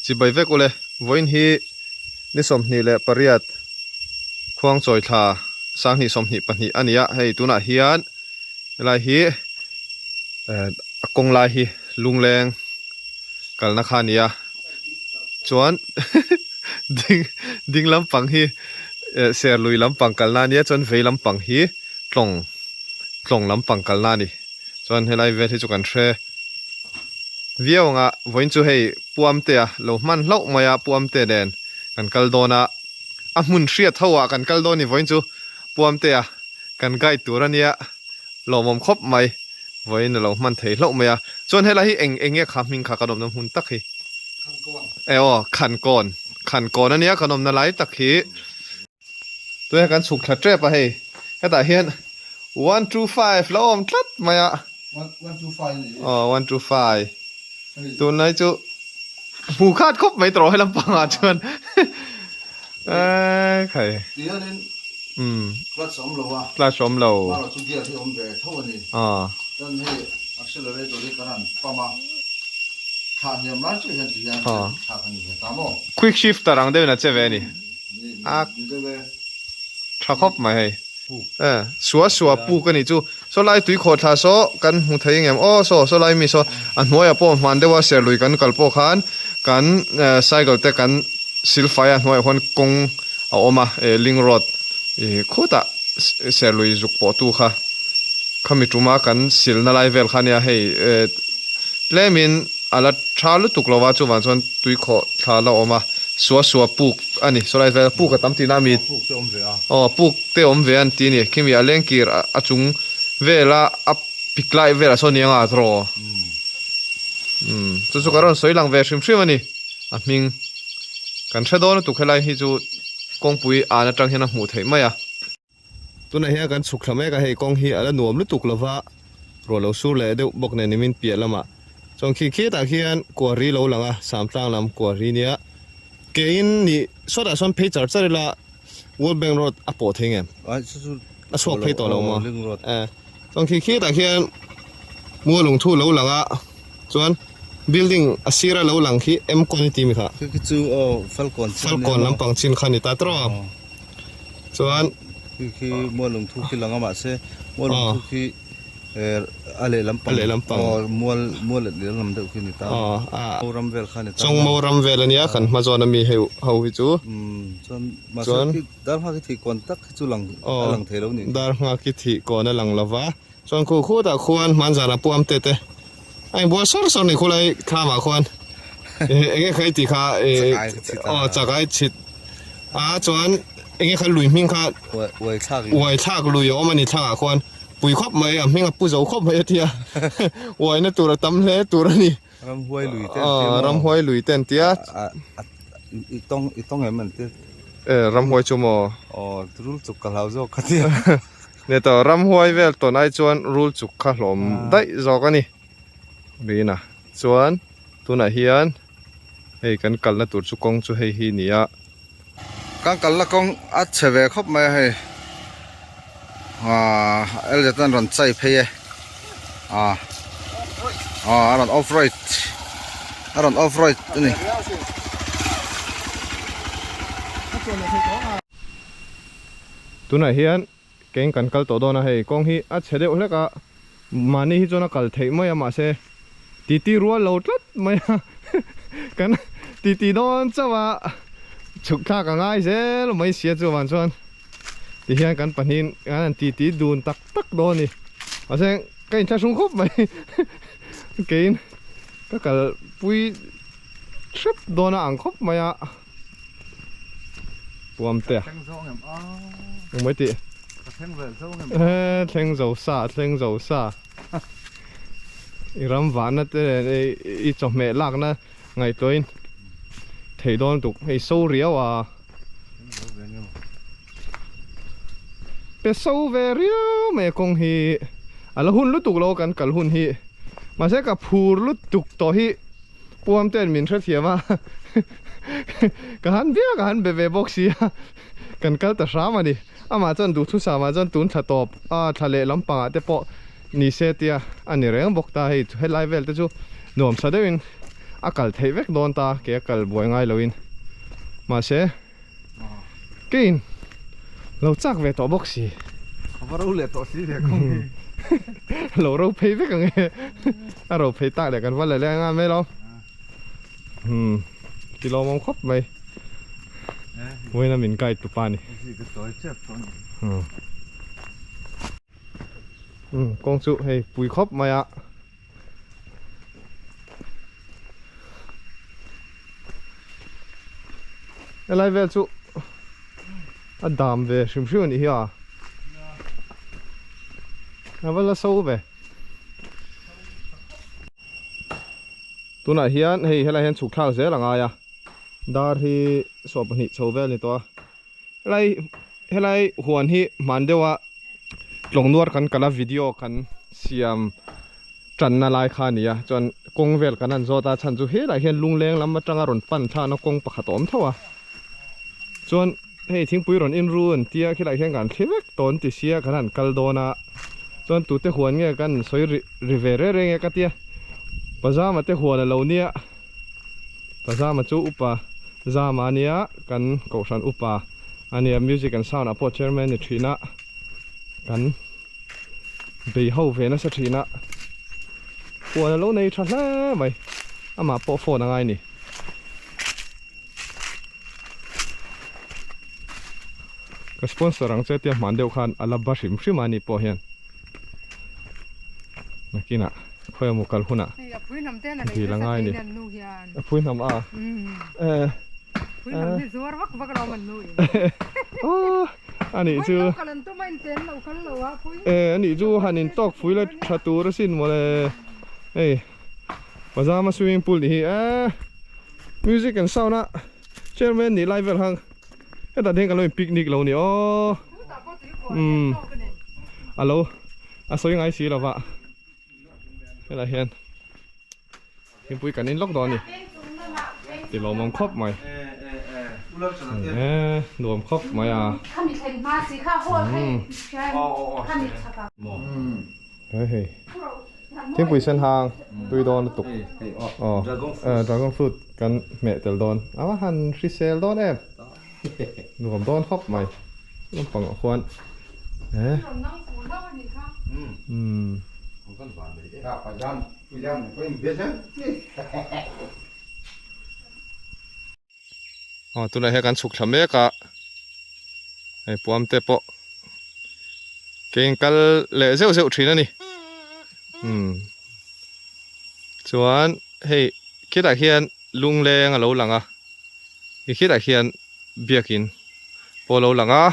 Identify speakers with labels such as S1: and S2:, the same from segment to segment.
S1: Chibai vek ule, vawiin hi ni 28 khuangchawi thla 2022 a ni a, hei tunah hian helai hi eh a kawng lai hi lungleng kalna kha a ni a, chuan ding ding lampang hi eh serlui lampang kalna a nia chuan vei lampang hi tlawng tlawng lampang kalna a ni chuan helai vel hi chu kan hre. Viau anga vawiin chu hei Puamtea lo hman hlauh mai a, Puamte nen kan kal dawn a, a hmun hriat ho ah kan kal dawn ni vawiin chu Puamtea kan guide tur a nia, lawmawm khawp mai vawiin a lo hman thei hlauh mai a, chuan helai hi eng eng nge kha hming kha kan awmna hmun tak hi? E aw Khankawn, Khankawn a nia kan awmna lai tak hi. Tunah kan chhuk thla tep a hei, hetah hian one two five la awm tlat mai a.
S2: One two five ni.
S1: Aw one two five. Tunlai chu hmu khat khawp mai tawh helam pangah chuan. Eee khai.
S2: Tihianin clutch awm lo a.
S1: Clutch awm lo.
S2: Mara chu gear hi awm ve tho a ni. Chuan hei accelerator hi kan han pump a. Thlah hniam lai chiah hian tihian thlak a ni ve ta maw.
S1: Quick shifter ang deuhin a che ve a ni. A tha khawp mai hei. E sua sua puk a nih chu. Saw lai tui khawh thla saw kan hmu thei ang em aw saw saw lai mi saw a hnuaiah pawh hman deuha serlui kan kal pawh khan kan cycle te kan silfai a hnuaiah khuan kawng a awm a eh link road ih khutah serlui zuk pawh tu kha khami tuma kan silna lai vel kha ania hei eh tlemin A la tha lutuk lo a, chuvang chuan tui khawh thla la awm a, sua sua puk a ni, sawlai vel puk a tam tihna a mi,
S2: Puk te awm ve a.
S1: Aw puk te awm ve an ti a ni, khimi a leng kir a chung vela a pik lai velah sawn nia nga tawh umm chu chu ka rawn sawi lang ve hrim hrim a ni, a hming kan hre dawn lutuk helai hi chu kawngpui an atang hian a hmuh theih mai a. Tunah hian kan chhuk thla mek a, hei kawng hi a la nuam lutuk lova, ruah lo sur leh deuh bawk nen nimin piah lamah chuan khi khitah khian kuahri lo lang a, Samtlang lam kuahri nia keiin nih sawtah sawn phei char char ila World Bank Road a pawh thei ngem? A chhuak phei tawh lo maw? Chuan khi khitah khian Mualungthu lo lang a, chuan building a sira lo lang khi M-Con i ti mi kha?
S2: Khi chu aw Falkawn
S1: chin nia maw? Falkawn lampang chin kha ni ta tawh a. Chuan
S2: khi khi mual lungthu khi lang a mahse mual lungthu khi a lehlam pang
S1: a lehlam pang
S2: aw mual mual leh lehlam deuh khi ni ta
S1: aw
S2: a ram vel kha ni ta
S1: chawngmo ram vel ania kan hma zawn ami hei ho hi chu
S2: chuan mahse khi dar nghak hi thih kawn tak khi chu lang a lang thei lo ni
S1: dar nghak hi thih kawn a lang lova chuan khu khutah khuan hmanzanah puam te te a inbual sawr sawr ni khulai thlamah khuan enge kha i tih kha aw chakai chhit a chuan enge kha lui hming kha
S2: uai thlak
S1: uai thlak lui a awm a ni thlangah khuan pui khawp mai a hming a pu zo khawp mai a tia uaina tur a tam hle tur a ni
S2: ramhuai lui te an tia maw
S1: ramhuai lui te an tia
S2: i tawng i tawng em an tia
S1: e ramhuai chu maw
S2: aw rul chuk ka hlau zawk ka tia
S1: Ni tawh ramhuai vel tawn ai chuan rul chuk kha hlawm daih zawk a ni. Rina chuan tunah hian hei kan kalna tur chu kawng chu hei hi ni a.
S2: Kan kalna kawng a chhe ve khawp mai a hei aaa Elzet an rawn chai phei e aaa aw a rawn off road a rawn off road a ni.
S1: Tunah hian keng kan kal tawh dawn a hei kawng hi a chhe deuh hlek a mahni hi chuan a kal theih mai a mahse titi rual lo tlat mai a kan titi dawn chauh a chhuk thlak a ngai zel mai sia chuan chuan tihian kan pahnih kan han titi dun tak tak dawn a ni mahse ka inthlahrung khawp mai keiin ka kalpui hrep dawn a ang khawp mai a. Puam te a mai tih thleng zo sa thleng zo sa i ram vahna te leh i chawhmeh lakna ngaihtuahin theih dawn tuk hei so riau a pe so ve riau mai a kawng hi a la hun lutuk lo kan kal hun hi mahse ka phur lutuk tawh hi. Puam ten min hrethiam a, ka han bia ka han be ve bawk si a, kan kal ta hram a ni. Amah chuan duhthusam ah chuan tun thla tawp a thla leh lampangah te pawh ni se tia a ni reng bawk ta hei helai vel te chu nuam sa deuhin a kal theih vek dawn ta ke a kal buai ngai loin mahse keiin lo chak ve tawh bawk si.
S2: A va ro leh tawh si ve kawng hi.
S1: Lo ro phei vek ang e. A ro phei tak leh kan va la leng a mai lo. Umm ti lawmawm khawp mai. Vawiin a min guide tu pa ni. Umm kawng chu hei pui khawp mai a. Helai vel chu a dam ve hrim hrim a nih hi a a va la so ve tunah hian hei helai hian chhuk thlak zel a ngai a dar hi 22 chho vel a ni tawh a helai helai huan hi hman deuh a. Tlawng nuar kan kal a video kan siam tanna lai kha a ni a chuan kawng vel kan han zawt a chhan chu helaiah hian lungleng lam atanga rawn pan thlakna kawng pakhat a awm tho a chuan hei thingpui rawn in ru an tia khilaiah hian kan thli vek tawh an ti sia kan han kal dawn a chuan tute huan nge kan sawi ri ri ve reng reng e ka tia pajama te huan a lo nia pajama chu upa zama a nia kan kohhran upa. A nia music and sound ah pawh chairman ni thin a kan bei ho ve nasa thin a huan a lo nei tha hle mai amah pawh phone a ngai ni. Ka sponsor ang che tia hman deuh khan a la ba hrim hrim a ni pawh hian nakinah khawi emaw kal hunah dil a ngai ni a phui hnam a eh. Anih chu eh anih chu han in tawk fui la tha tur asin mawle hei pajama swimming pool nih hi eh music and sound a chairman nih lai vel hang hetah te hian kan lo in picnic lo ni aw umm alo a sawi ngai si lova. Helai hian thingpui kan in lawk dawn a ni ti lawmawm khawp mai eh nuam khawp mai a he hei thingpui sen hang tui dawn lutuk aw dragon fruit kan hmeh tel dawn a va han hrisel dawn em nuam dawn khawp mai lampangah khuan eh umm aw tunah hian kan chhuk thla mek a hei puam te pawh ke in kal leh zeuh zeuh thin a ni umm chuan hei khitah hian lungleng a lo lang a. Hi khitah khian biakin pawh a lo lang a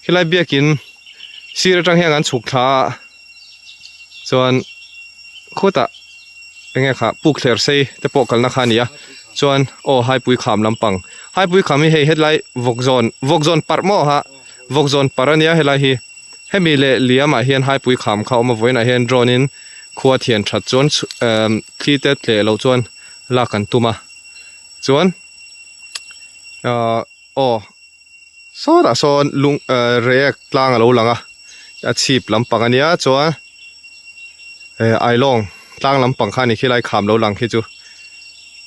S1: khilai biakin sir atang hian an chhuk thla a chuan khutah enge kha puk thler sei te pawh kalna kha a ni a chuan aw haipui kham lampang haipui kham hi hei hetlai vawk zawn vawk zawn parh maw ha vawk zawn parh a nia helai hi hemi leh liam ah hian haipui kham kha a awm a vawiinah hian drone in khua thian that chuan ehh thli te tleh loh chuan lak an tum a. Chuan ahh aw sawtah sawn lung ahh react tlang a lo lang a a chhip lampang a nia chuan eh ailawng tlang lampang kha a ni khilai kham lo lang khi chu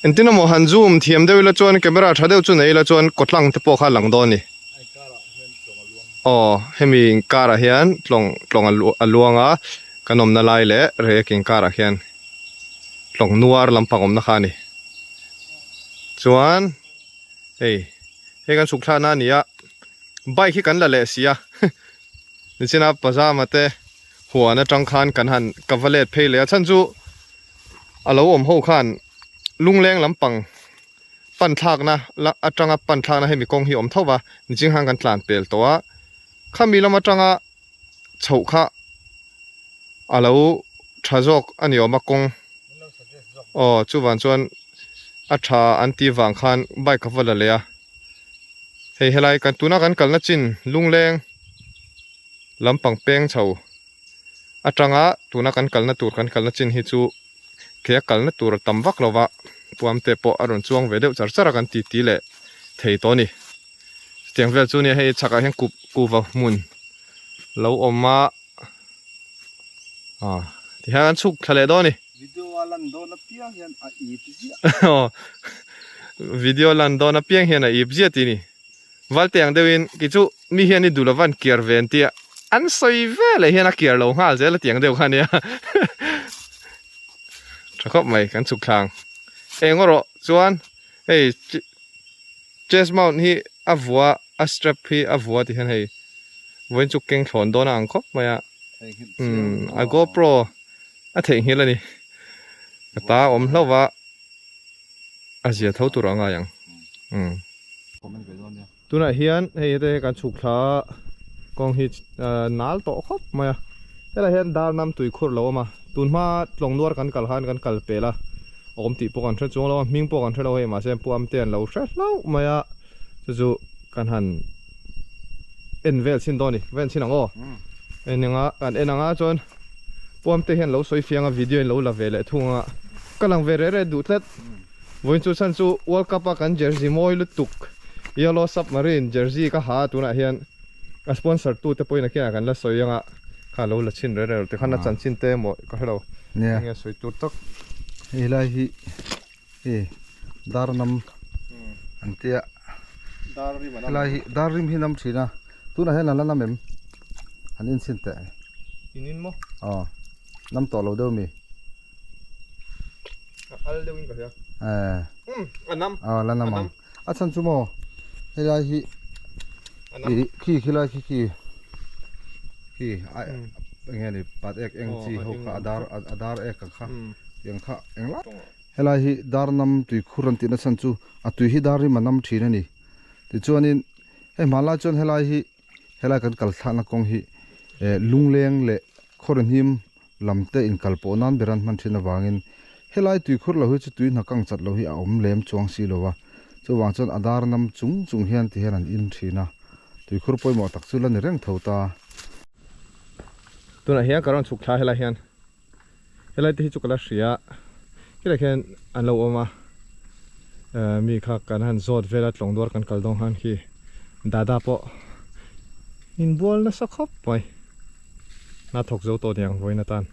S1: engtin emaw han zoom thiam deuh ila chuan camera tha deuh chu nei ila chuan kawtlang te pawh kha a lang dawn a ni aw hemi karah hian tlawng tlawng a luang a kan awmna lai leh react inkarah khian tlawng nuar lampang awmna kha a ni. Chuan hei hei kan chhuk thlakna a ni a bike hi kan la leh si a nichina pajama te huan atang khan kan han ka va let phei leh a chhan chu a lo awm ho khan lungleng lampang pan thlakna la atanga pan thlakna hemi kawng hi a awm tho va niching khan kan tlan pel tawh a khami lam atanga chhoh kha a lo tha zawk a ni awm a kawng. Aw chuvang chuan a tha an tih vang khan bike a va la leh a hei helai kan tuna kan kalna chin lungleng lampang peng chho atanga tuna kan kalna tur kan kalna chin hi chu ke a kalna tur a tam vak lova puam te pawh a rawn chuang ve deuh char char a kan ti ti leh thei tawh a ni chutiang vel chu nia hei chhakah hian kup kuhva hmun lo awm a. Ah, tihian an chhuk thla leh dawn a ni.
S2: Video a a lan dawn apiang hian a ip ziah.
S1: Aw video lan dawn apiang hian a ip ziah tih ni. Valte ang deuhin kei chu mi hian i duh lova an kiar ve an tia an sawi veleh hian a kiar lo nghal zel a tiang deuh kha ania. Tha khawp mai kan chhuk thlang. Eng erawh chuan hei chest mount hi a vua a strap hi a vua ti hian hei vawiin chu keng thlawn dawn a ang khawp mai a. Umm a GoPro a theihnghilh a ni. Ka ta awm hlauh va a zia tho tur a ngai ang. Umm. Tunah hian hei hete kan chhuk thla kawng hi nal tawh khawp mai a. Helai hian dar nam tui khur lo awm a. Tun hma tlawng nuar kan kal khan kan kal pel a. Awm tih pawh kan hre chuang lo a, hming pawh kan hre lo hei mahse pu Amte an lo hre hlauh mai a. Chu chu kan han en vel chhin dawn a ni, va en chhin ang aw. En anga kan en anga chuan pu Amte hian lo sawi fiang a video in lo la ve leh thung a. Ka lang ve reh reh duh tlat. Vawiin chu chhan chu World Cup a kan jersey mawi lutuk Yellow Submarine jersey ka ha a tunah hian a sponsor tu te pawhin a khianah kan la sawi anga kha lo la chhin reh reh lo tikhan a chanchin te emaw ka hre lo enge a sawi tur tak.
S2: Hei lai hi hei dar nam an tia helai hi dar rim hi nam thin a tunah hian an la nam em an inchhin teh.
S1: In in maw?
S2: Aw nam tawh lo deuh mi.
S1: A al deuh in ka hria. Eh. Um, a nam.
S2: A la nam ang. A chhan chu maw helai hi i khi khi lai khi khi khi a enge ni pat ek eng chi ho kha a dar a dar ek ang kha tiang kha eng lai helai hi dar nam tui khur an tihna chhan chu a tui hi dar rim a nam thin a ni tichuanin hei hmanlai chuan helai hi helai kan kal thlakna kawng hi eh lungleng leh khawrihnim lam te inkal pawh nan ber an hman thin avangin helai tuikhur lo hi chu tui hna kang chat lo hi a awm lem chuang si lo a, chuvang chuan a dar nam chung chung hian ti hian an in thin a, tuikhur pawimawh tak chu la ni reng tho ta.
S1: Tunah hian ka rawn chhuk thla helai hian helai te hi chu ka la hria helai khian an lo awm a mi kha kan han zawt vel a tlawng duar kan kal dawn khan khi dada pawh inbual nasa khawp mai. Na thawk zo tawh niang vawiin atan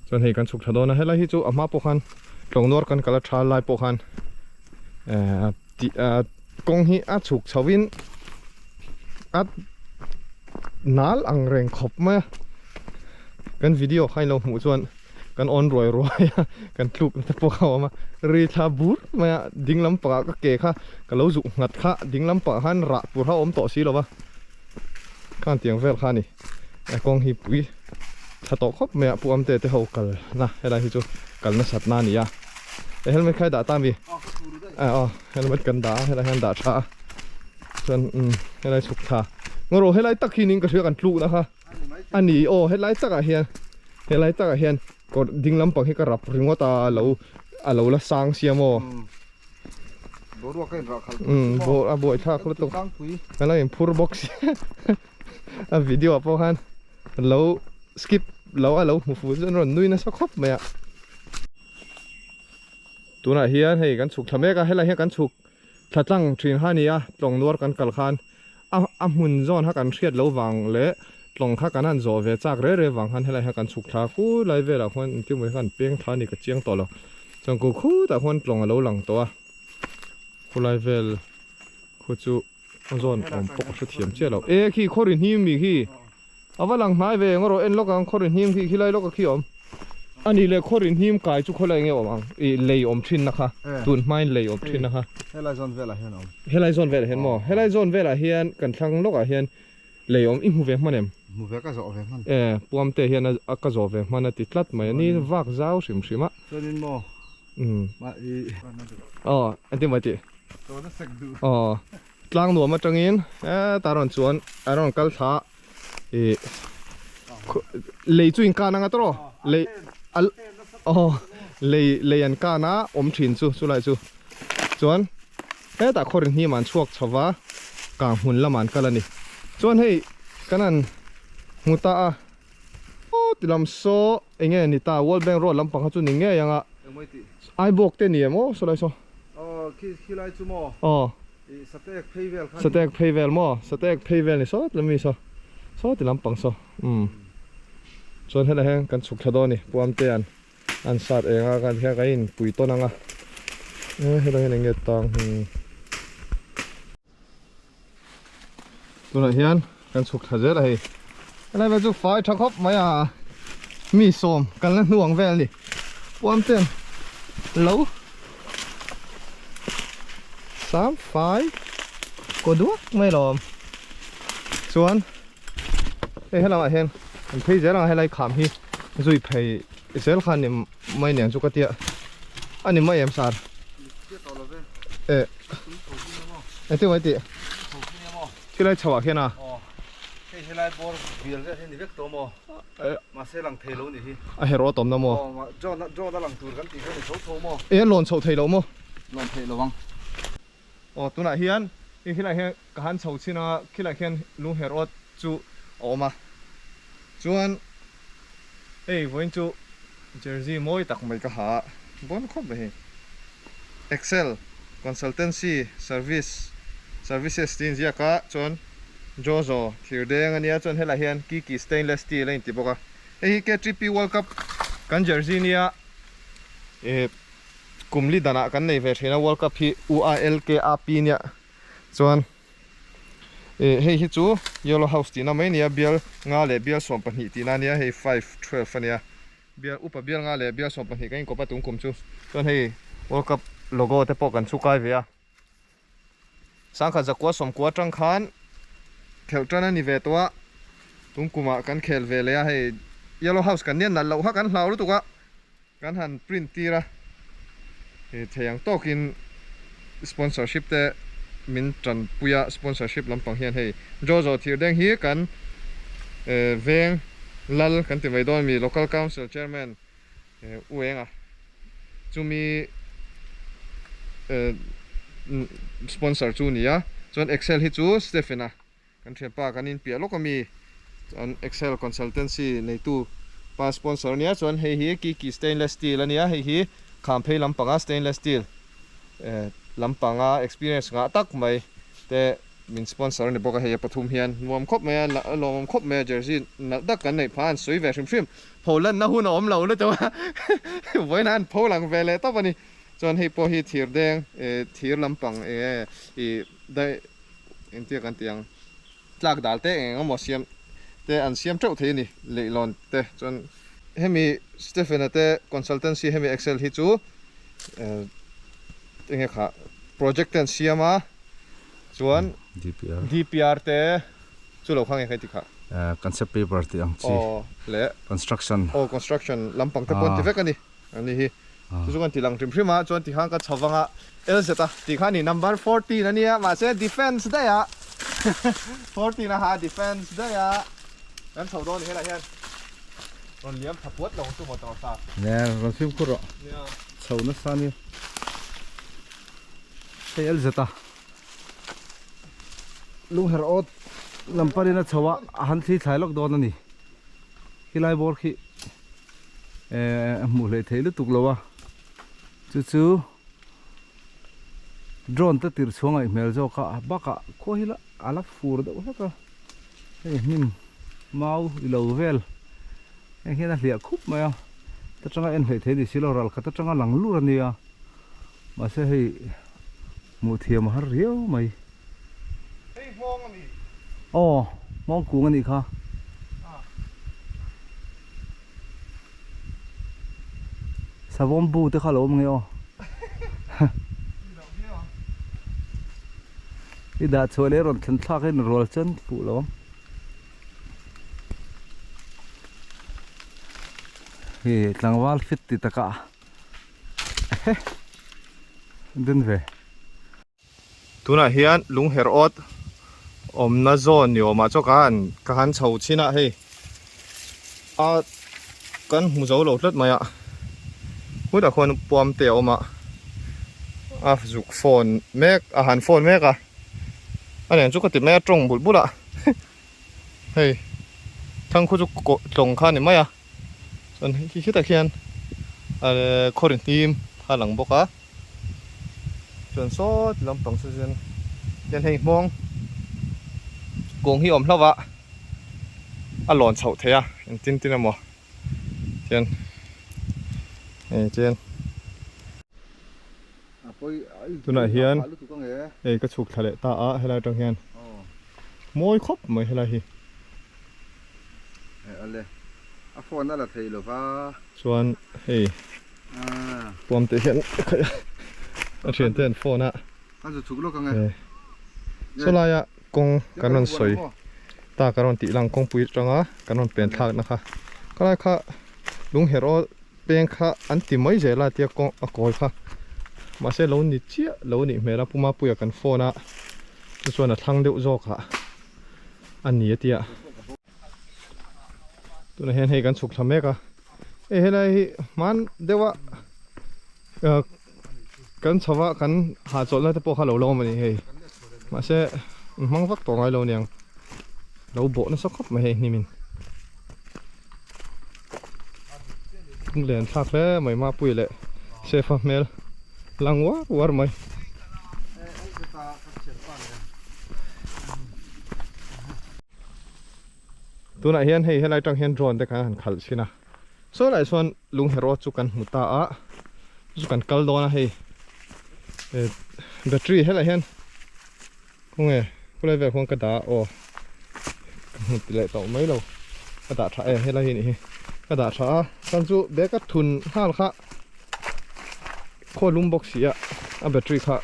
S1: chuan hei kan chhuk thla dawn a helai hi chu a hma pawh khan tlawng nuar kan kal a tha lai pawh khan ehh tih ah kawng hi a chhuk chho in a nal ang reng khawp mai a kan video kha in lo hmuh chuan kan on ruai ruai a kan tluk na te pawh kha a awm a ri thla bur mai a ding lampangah ka ke kha ka lo zuk nghat kha ding lampangah khan rah tur kha a awm tawh si lo va. Khan tiang vel kha a ni a kawng hi pui tha tawh khawp mai a pu Amte te ho kal na helai hi chu kal nasat na a ni a e helmet kha i dah ta mi a aw helmet kan dah a helai hian dah tha a chuan umm helai chhuk thla ngaw rawh helai tak hi niin ka hria kan tluk na kha a ni aw helai takah hian helai takah hian kawr ding lampang hi ka rap ringawt a lo a lo la sang sia maw.
S2: Boruak a inrah khalh
S1: Um bo a buai thlak lutuk kan lo inphur bawk si a video ah pawh khan lo skip lo a lo hmu fuh chu an rawn nui nasa khawp mai a tunah hian hei kan chhuk thla mek a helai hian kan chhuk thla tlang thin kha a ni a tlawng nuar kan kal khan a a hmun zawn kha kan hriat loh vang leh tlawng kha kan han zawh ve chak reh reh vang khan helai hian kan chhuk thla khu lai velah khuan engtin emaw hian kan peng thla a ni ka chiang tawh lo chuan ku khutah khuan tlawng a lo lang tawh a khulai vel khu chu a zawn awm pawh ka hrethiam chiah lo e khi khaw ri hnim mi khi a va lang hnai ve eng erawh en lawk ang khaw ri hnim khi khilai lawk a khi awm a nih leh khaw ri hnim kai chu khawlai enge awm ang ih lei awm thin na kha tun hmain lei awm thin na kha
S2: helai zawn velah hian awm
S1: helai zawn velah hian maw helai zawn velah hian kan thlang lawkah hian lei awm i hmu ve hman em
S2: hmu ve ka zawh ve hman
S1: e puamte hian a ka zawh ve hman a ti tlat mai a ni vak zau hrim hrim a
S2: chuanin maw
S1: umm aw engtin maw tih aw tlang nuam atangin hetah rawn chuan a rawn kal thla ih lei chu in kan anga tawh lei aw lei lei an kan a awm thin chu chulai chu chuan hetah khawrin hnim an chhuak chho va kang hmun lamah an kal a ni chuan hei kan han hmu ta a aw ti lam saw eng nge ni ta world bank road lampang kha chu ni ngei ang a aibawk te ni em aw sawlai saw
S2: aw khi khilai chu maw
S1: aw
S2: Ih satek phei vel kha ni.
S1: Satek phei vel maw? Satek phei vel ni sawt lami saw. Saw ti lampang saw. Umm. Chuan helai hian kan chhuk thla dawn a ni Puamtea'n. An sat eng a kan hian kan inpui tawn ang a helai hian eng nge tang hi tunah hian kan chhuk thla zel a hei helai vel chu fai tha khawp mai a mi sawm kalna hnu ang vel a ni puam ten lo sam fai kaw duak mai lawm chuan hei helamah hian an phei zel ang a helai kham hi zui phei zel kha a ni mai niang chu ka tia a ni mai em sar eh engtin mai tih thilai chho ah khian a
S2: hei helai bawr bial vel hi ni vek tawh maw mahse lang thei lo ni hi
S1: a hero a tawmna maw
S2: drone drone a lang tur kan tih kha ni tho tho maw
S1: e lawn chhoh thei lo maw
S2: lawn theih lo ang
S1: aw tunah hian hei helai hian ka han chho chhin a khilai khian lung herawt chu a awm a chuan hei vawiin chu jersey mawi tak mai ka ha a bawn khawp mai hei Excel Consultancy Service Services tih inziak a chuan Jojo thir deng a nia chuan helai hian Kiki Stainless Steel a inti bawk a hei hi KTP World Cup kan jersey nia eh kum li danah kan nei ve thin a World Cup hi UALKAP nia chuan ih hei hi chu Yellow House tihna mai a nia bial nga leh bial 12 tihna a nia hei five twelve a nia bial upa bial nga leh bial 12 kan inkawp a tung kum chu chuan hei World Cup logo te pawh kan chhukai ve a sangkhat zakua sawmkua atang khan khelh tan a ni ve tawh a tung kumah kan khel ve leh a hei Yellow House kan nia nalh loh kha kan hlau lutuk a. Kan han print tir a, hei thei ang tawkin sponsorship te min tanpui a, sponsorship lampang hian hei Jojo Thirdeng hi kan veng lal kan ti mai dawn a mi Local Council Chairman U Enga chumi sponsor chu a ni a, chuan Excel hi chu Stephen-a. Kan thianpa kan inpiah lawk ami chuan Excel Consultancy neitu pa sponsor ania chuan hei hi Kiki Stainless Steel ania hei hi Khamphei lampanga stainless steel eh lampanga experience ngah tak mai te min sponsor ani bawk a hei a pathum hian nuam khawp mai a lawmawm khawp mai a jersey nalh tak kan neih phah a an sawi ve hrim hrim pho lanna hun a awm lo lutuk a vawiin an pho lang ve leh tawp ani chuan hei pawh hi thir deng eh thir lampang eng nge ih daih Engtia kan tih ang tlak dal te eng emaw siam te an siam teuh thei a ni leihlawn te chuan hemi Stephen-a te consultancy hemi Excel hi chu enge kha project te an siam a chuan DPR te chu lo kha nge kha i ti kha
S2: Concept paper tih ang chi
S1: leh
S2: construction
S1: aw construction lampang te pawh an ti vek a ni. A ni hi. Chu chu kan ti lang hrim hrim a, chuan tikhan ka chho vang a, LZ a tih kha a ni, number 14 a nia, mahse defence daih a, 14 a ha defence daih a, kan chho dawn a ni helaiah hian rawn liam tha puat lo ang chu motor sa.
S2: Nia, rawn fimkhur rawh.
S1: Nia.
S2: Chho nasa a nia. Hei LZ a lungher awt lam panin a chho a, a han thli thlai lawk dawn a ni. Khilai bawr khi. eh a hmuh hleih theih lutuk lo a chu chu drone te tir chhuah ngaih hmel zawk a bakah khua hi la a la fur deuh hlek a hei hnim mau ilo vel heng hian a hliah khup mai a ta tanga en hleih theih a ni si lo ral khat atanga lang lur a nia mahse hei hmuh thiam a har riau mai.
S1: Hei hmawng a ni.
S2: Aw, hmawng kung a nih kha. Savawm bu te kha lo awm nge aw. I dah chhuah leh rawn thlen thlak in rual chuan fuh lo ang. Hei tlangval fit ti takah den ve.
S1: Tunah hian lungher awt awmna zawn ni awmah chuan ka han ka han chho chhin a hei a kan hmu zo lo tlat mai a hutah khuan puam te a awm a a zuk phone mek a han phone mek a a nen chu ka ti mai a tawng bulh bulh a hei thangkhu chu tlawng kha a ni mai a. Chuan hei hetah khian khaw ri hnim kha a lang bawk a chuan saw ti lampang saw chuan hian hei hmawng kung hi a awm hlauh a a lawn chhoh theih a engtin tin emaw hian. Hei chen tunah hian hei ka chhuk thla leh ta a helai atang hian mawi khawp mai helai hi. Chuan hei puam te hian a thian te an phone a saw laia kawng kan rawn sawi ta kan rawn tih lang kawngpui atanga kan rawn pen thlakna kha khalai kha lung her aw peng kha an ti mai zel a tia kawng a kawi kha mahse lo ni chiah lo nih hmel a Pu Mapuia kan phone a chu chuan a thlang deuh zawk ah a ni a tia tunah hian hei kan chhuk thla mek a hei helai hi hman deuh a ah kan chho a kan hahchawlhna te pawh kha a lo la awm a ni hei mahse hmang vak tawh ngai lo aniang lo bawh nasa khawp mai hei hnimin. Len thlak hle mai Mapuii leh Sefa hmel lang uar uar mai. Tunah hian hei helai tang hian drone te kan han khalh chhin a. Saw lai chuan lungherawh chu kan hmu ta a, chu kan kal dawn a hei battery helai hian Khawnge khulai vel khuan ka dah a aw ka hmu ti leh tawh mai lo ka dah tha e helai hi nih hi ka dah tha a chuan chu bag a thun nghal kha khaw lum bawk si a a battery kha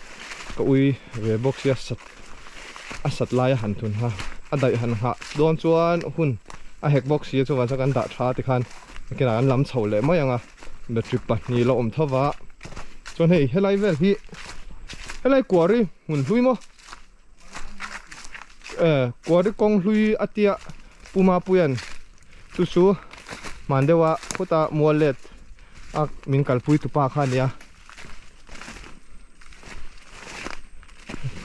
S1: ka ui ve bawk sia sat a sat lai a han thun kha a daih han nghah dawn chuan hun a hek bawk si a chuvang chuan kan dah tha tikhan nakinah kan lam chho leh mai ang a. Battery pahnih la awm tho va chuan hei helai vel hi helai kuari hmun hlui maw eh kuari kawng hlui a tia Pu Mapuia'n chu chu hman deuha khuta mual let a min kalpui tupa kha a nia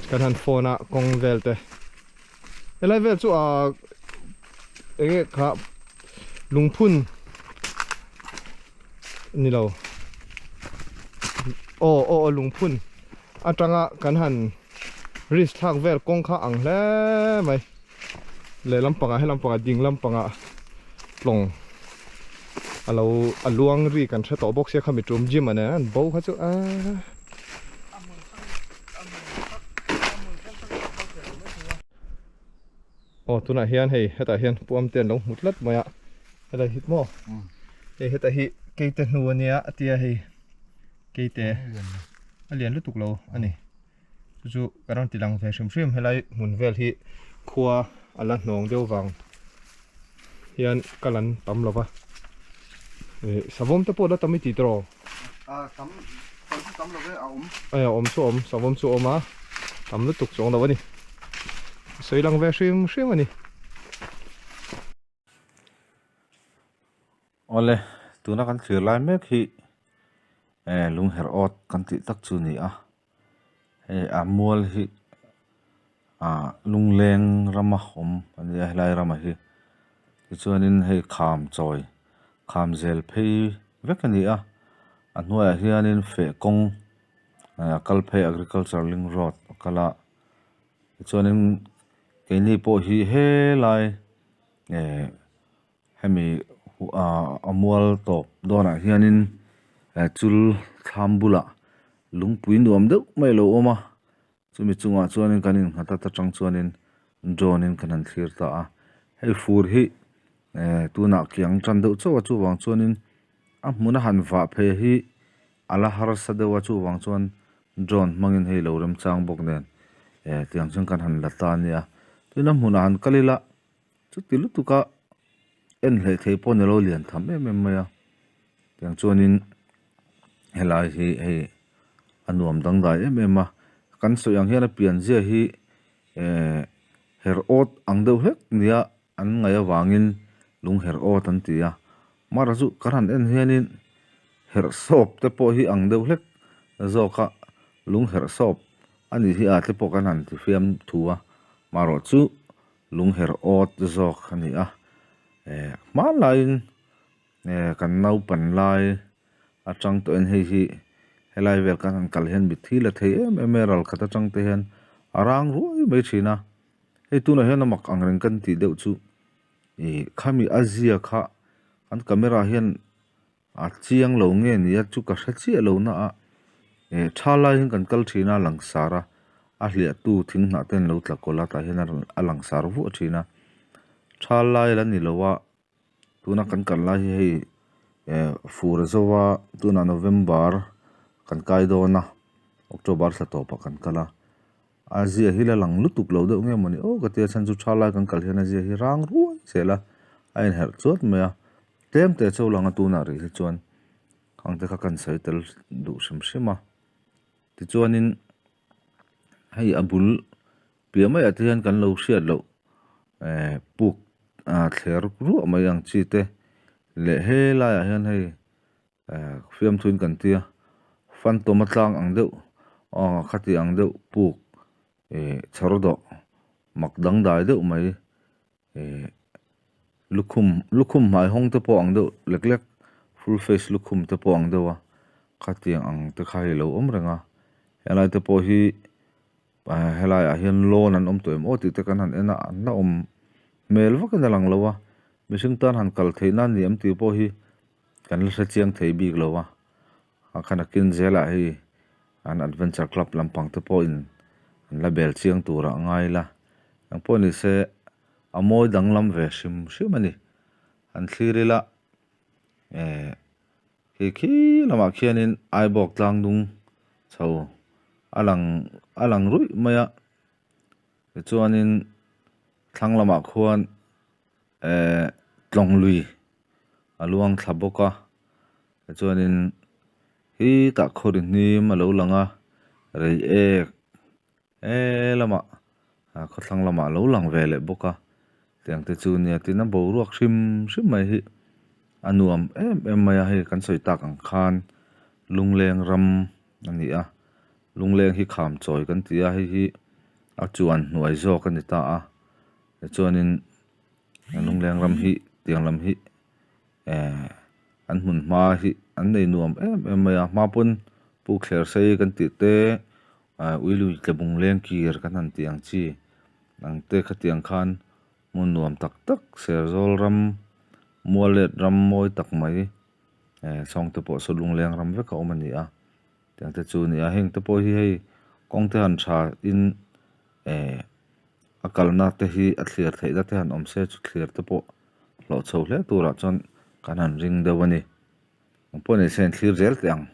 S1: kan han phone a kawng vel te Helai vel chu ah enge kha lungphun ni lo aw aw aw lungphun atanga kan han risk thlak vel kawng kha ang hle mai leh lampangah he lampangah ding lampangah tlawng a lo a luang ri kan hre tawh bawk sia khami tum gym a nen an bo kha chu aaa. Aw tunah hian hei hetah hian puam te an lo hmu tlat mai a helai hi maw hei hetah hi keite hnu ania a tia hei keite a lian lutuk lo a ni chu chu ka rawn ti lang ve hrim hrim helai hmun vel hi khua a la hnawng deuh vang hian kal an tam lo va ih savawm te pawh la tam i ti tawh
S2: a tam tam chu tam lo ve a awm
S1: a awm chu awm savawm chu awm a tam lutuk chuang lo a ni sawi lang ve hrim hrim a ni.
S3: Awle tuna kan thlir lai mek hi eh lungherh awt kan tih tak chu a ni a hei a mual hi ah lungleng rama awm a ni a helai ramah hi tichuanin hei kham chawi kham zel phei vek a ni a a hnuaiah hianin feh kawng a kal phei agriculture link road a kal a tichuanin keini pawh hi helai eh. Hemi a mual tawp dawnah hianin chul thlam bulah lungpui nuam deuh mai a lo awm a chumi chungah chuanin kan innghat a ta tang chuanin drone in kan han thlir ta a hei fur hi tunah kiang tan deuh chauh a chuvang chuanin a hmuna han vah phei hi a la harsa deuh a chuvang chuan drone hmangin hei lo remchang bawk nen tiang chuan kan han la ta a nia tin a hmunah han kal ila. Chuti lutuk a en hleh thei pawh ni lo lian tham em em mai a tiang chuanin helai hi hei a nuam dangdai em em a kan sawi ang hian a pianzia hi ehh her awt ang deuh hlek nia an ngaih avangin lung her awt an ti a mara chu kan han en hianin herh sawp te pawh hi ang deuh hlek zawk a lung herh sawp a nih hi a te pawh kan han ti fiam thu a marawh chu. Lungher awt zawk a ni a eh hmanlaiin eh kan naupan lai atang tawhin hei hi helai vel kan han kal hian mitthi la thei em em mai a ral khat atang te hian a rang ruai mai thin a hei tunah hian a mak ang reng kan tih deuh chu ih khami a zia kha an camera hian. A chiang lo nge nia chu ka hre chiah lo na a eh tha lai hian kan kal thin a langsar a a hliah tu thing hnah te an lo tla kawlh a tah hian a langsar vuah thin a tha lai la ni lo a tuna kan kal lai hi hei eh fur a zo a tunah november kan kai dawn a october thla tawpah kan kal a a zia hi la lang lutuk lo deuh nge mawni aw ka tia chhan chu tha lai kan kal hian a zia hi rang ruai zel a a inherh chuat mai a. Tlem teh cho langa tunah rih hi chuan khang te kha kan sawi tel duh hrim hrim a, tichuanin hei a bul piah maiah te hian kan lo hriat loh eh puk ah thler ruah mai ang chi te leh helaiah hian hei eh fiamthuin kan tia fantawm a tlang ang deuh aw khati ang deuh puk eh chhawr dawh mak dangdai deuh mai. Ehh lukhum lukhum hmai hawng te pawh ang deuh lek lek full face lukhum te pawh ang deuh a khatiang ang te kha hi a lo awm reng a helai te pawh hi ah helai ah hian lawn an awm tawh em aw tih te kan han en a an la awm hmel vak in a lang lo a mihring tan han kal theih na ni em tih pawh hi kan la hre chiang thei bik lo a a khan a kin zelah hei an adventure club lampang te pawhin an la bel chiang turah a ngai la eng pawh ni se a mawi danglam ve hrim hrim a ni an thlir ila eh khi khi lamah khianin Aibawk tlang dung chho a lang a lang ruih mai a tichuanin thlang lamah khuan eh tlawng lui a luang thla bawk a tichuanin hi tah khawri hnim a lo lang a rei ek he lamah ah khawthlang lamah a lo lang ve leh bawk a tiang te chu nia tin a boruak hrim hrim mai hi a nuam em em mai a hei kan sawi tak ang khan lungleng ram a ni a lungleng hi kham chawi kan ti a hei hi a chuan hnuai zawk a ni ta a tichuanin lungleng ram hi tiang lam hi eh an hmun hma hi an nei nuam em em mai a hma pawn puk thler sei kan tih te ah ui lui tlabung leng kir kan han tih ang chi ang te khatiang khan hmun nuam tak tak Serzawl ram Muallet ram mawi tak mai eh chhawng te pawh saw lungleng ram vek a awm a ni a tiang te chu a ni a heng te pawh hi hei kawng te han tha in eh a kalna te hi a thlir theihna te han awm se chu thlir te pawh. Hlawh chho hle turah chuan kan han ring deuh a ni. Eng pawh ni se an thlir zel teh ang.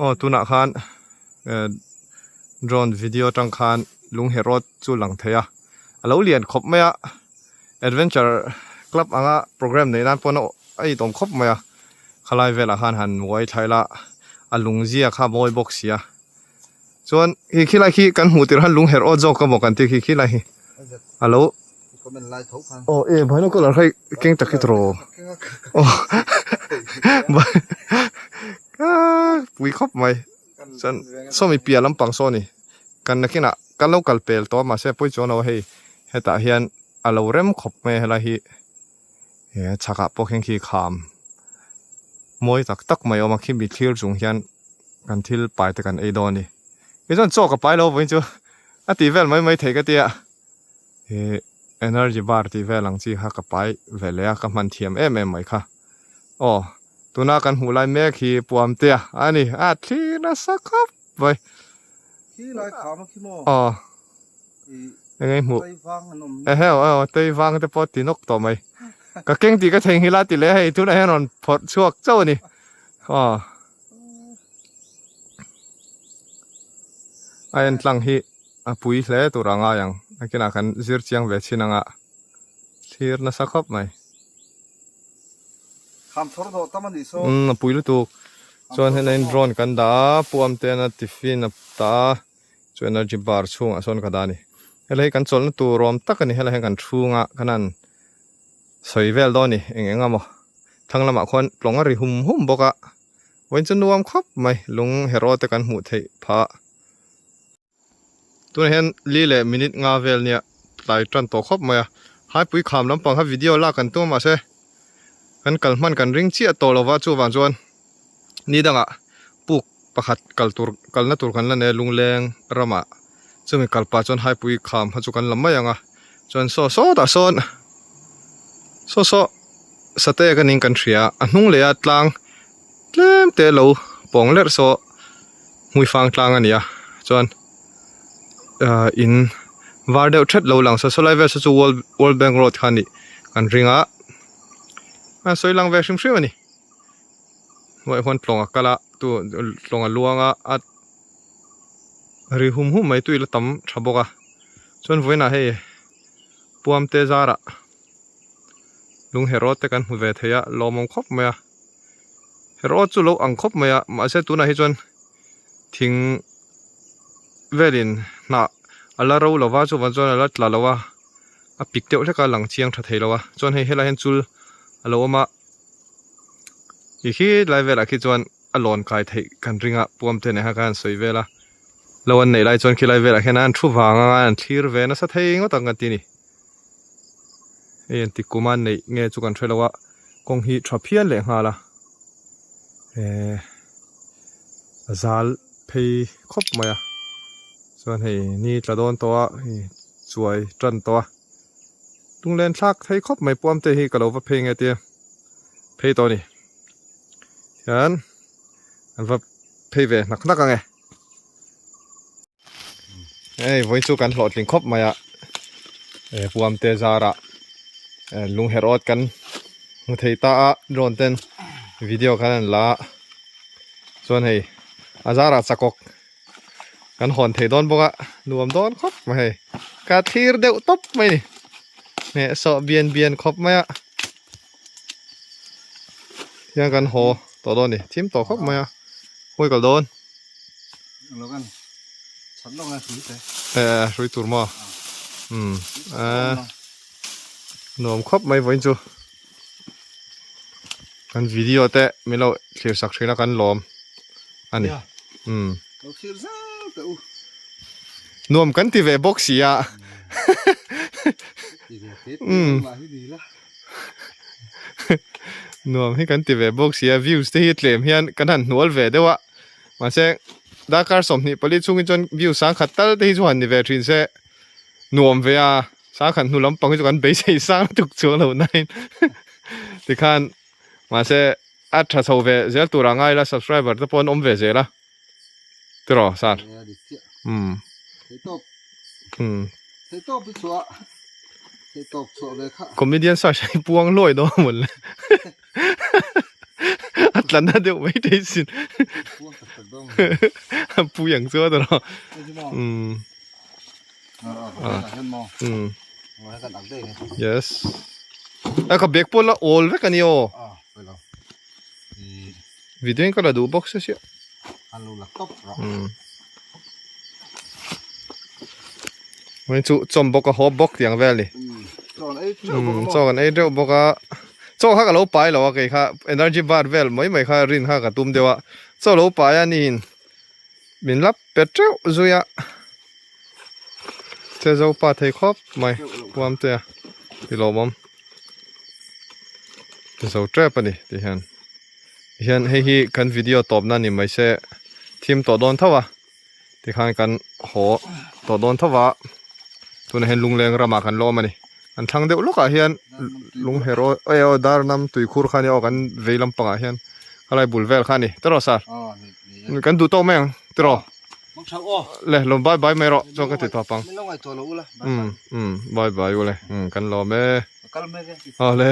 S1: Aw tunah khan drone video atang khan lung herh chu lang thei a a lo lian khawp mai a adventure club anga program neih nan pawn a itawm khawp mai a khalai velah khan han uai thlai la a lung zia kha a mawi bawk si a chuan khi khilai khi kan hmuh tirh khan lung herh awt zawk emaw kan ti khi khilai hi a lo aw e binocular kha keng tak hi tawh aw pui khawp mai chuan sawmi piah lampang saw a ni kan nakinah kan lo kal pel tawh a mahse pawi chuan lo hei hetah hian a lo rem khawp mai a helai hi he chhakah pawh khian khi kham mawi tak tak mai a awm a khi mi thlir chung hian. Kan thil pai te kan ei dawn a ni. Kei chuan chaw ka pai lo vawiin chu a tih vel mai mai thei ka tia. He energy bar tih vel ang chi kha ka pai ve leh a, ka hman thiam em em mai kha. Aw, tuna kan hmuh lai mek hi Puamtea a ni, a thlir nasa khawp mai.
S2: Khi lai kham a khi maw?
S1: Aw. Eng ei hmuh? Ehe aw aw tei vang te pawh ti nawk tawh mai. Ka keng tih ka theihnghilh a ti leh hei tunah hian rawn phawrh chhuak chauh a ni. Aw. A en tlang hi a pui hle tur a ngai ang nakinah kan zir chiang ve chin anga thlir nasa khawp mai.
S2: Kham chhawr dawh tam a nih saw.
S1: Umm a pui lutuk. Chuan hena in drone kan dah a puam te na tiffin a tah a chu energy bar chhungah sawn ka dah a ni. Helai hi kan chawlhna tur awm tak a ni helai hian kan chhunga kan han sawi vel dawn a ni eng eng emaw. Thlang lamah khuan tlawng a ri hum hum bawk a, vawiin chu nuam khawp mai, lung hero te kan hmuh theih phah. Tunah hian li leh minute nga vel nia tlai tan tawh khawp mai a, haipui kham lampang kha video lak kan tum a mahse kan kal hman kan ring chiah tawh lova chuvang chuan ni dangah puk pakhat kal tur kalna tur kan la nei a lungleng ramah chumi kal pah chuan haipui kham kha chu kan la mai ang a chuan saw sawtah sawn saw saw sate ka ning kan hria a hnung leh a tlang tlem te lo pawng lerh saw hmuifang tlang a ni a chuan ah in var deuh thet lo lang saw sawlai vel saw chu world world bank road kha a nih kan ring a a sawi lang ve hrim hrim a ni. Hnuaiah huan tlawng a kal a tu tlawng a luang a a ri hum hum mai tui la tam tha bawk a chuan vawiinah hei puam te zarah lung heraw te kan hmu ve thei a lawmawm khawp mai a heraw chu lo ang khawp mai a mahse tunah hi chuan thing velin hnah a la ro lova chuvang chuan a la tla lo a a pik deuh hlek a lang chiang tha thei lo a chuan hei helai hian chul a lo awm a. Ti khi lai velah khi chuan a lawn kai theih kan ring a puam te nen khan kan han sawi vel a lo an neih lai chuan khi lai velah khian an thu vang anga an thlir ve nasa thei ngawt ang kan ti a ni hei an ti kum a neih nge chu kan hre lo a kawng hi tha phian leh nghal a ehh a zal phei khawp mai a chuan hei ni tla dawn tawh a hei chuai tan tawh a. Lunglen thlak thei khawp mai puam te hi ka lo va phei nge tia phei tawh a ni hian an va phei ve hnak hnak ang e hei vawiin chu kan hlawhtling khawp mai a eh puam te zarah eh lung herh awt kan hmu thei ta a drone ten video khan an la a chuan hei a zarah chakawk Kan hawn thei dawn bawk a, nuam dawn khawp mai hei. Ka thlir deuh tawp mai ni. Hmeh sawh bian bian khawp mai a. Hian kan haw tawh dawn ni, thim tawh khawp mai a. Hawi kal dawn. Eh, hrui tur maw? Um, eh. Nuam khawp mai vawiin chu. Kan video te min lo thlir sak thin a kan lawm a ni. Um.
S2: Lo thlir zel teh u.
S1: Nuam kan ti ve bawk si a.
S2: Um.
S1: Nuam hi kan ti ve bawk si a views te hi tlem hian kan han hnual ve deuh a. Mahse darkar 24 chhungin chuan views sangkhat tal te hi chu han ni ve thin se. Nuam ve a. Sangkhat hnu lampang hi chu kan beisei sang tuk chuang lo nain tikhan mahse a tha chho ve zel turah ngai ila subscriber te pawh an awm ve zel a tiraw sir umm umm comedian search hi puang luai dawn a mawn le. A tla na deuh mai thei sin. A pui ang chu a tawh. Umm. Umm. Yes. A ka bag pawh la awl vek a ni aw. Video in ka la duh bawk sia sia. Umm. Hei chu chawm bawk a haw bawk tiang vel ni. Umm chaw kan ei deuh bawk a. Chaw kha ka lo pai lo a kei kha energy bar vel mai mai kha rin kha ka tum deuh a. Chaw lo pai a niin min la pe teuh zui a. Che zo pa thei khawp mai puam te a ti lawmawm. Ti zo tep a ni ti hian. Hian hei hi kan video tawpna ni mai se thim tawh dawn tho a. Tikhan kan haw tawh dawn tho va, tunah hian lungleng ramah kan lawm a ni. Kan thlang deuh lawkah hian lungher aw aw aw dar nam tuikhur kha a nia aw kan vei lampangah hian khalai bul vel kha a ni tiraw sir? Kan duh tawk mai ang tiraw? Le lawm bye bye mai rawh chuan ka ti tawp ang. Umm umm bye bye u le umm kan lawm e. Aw le.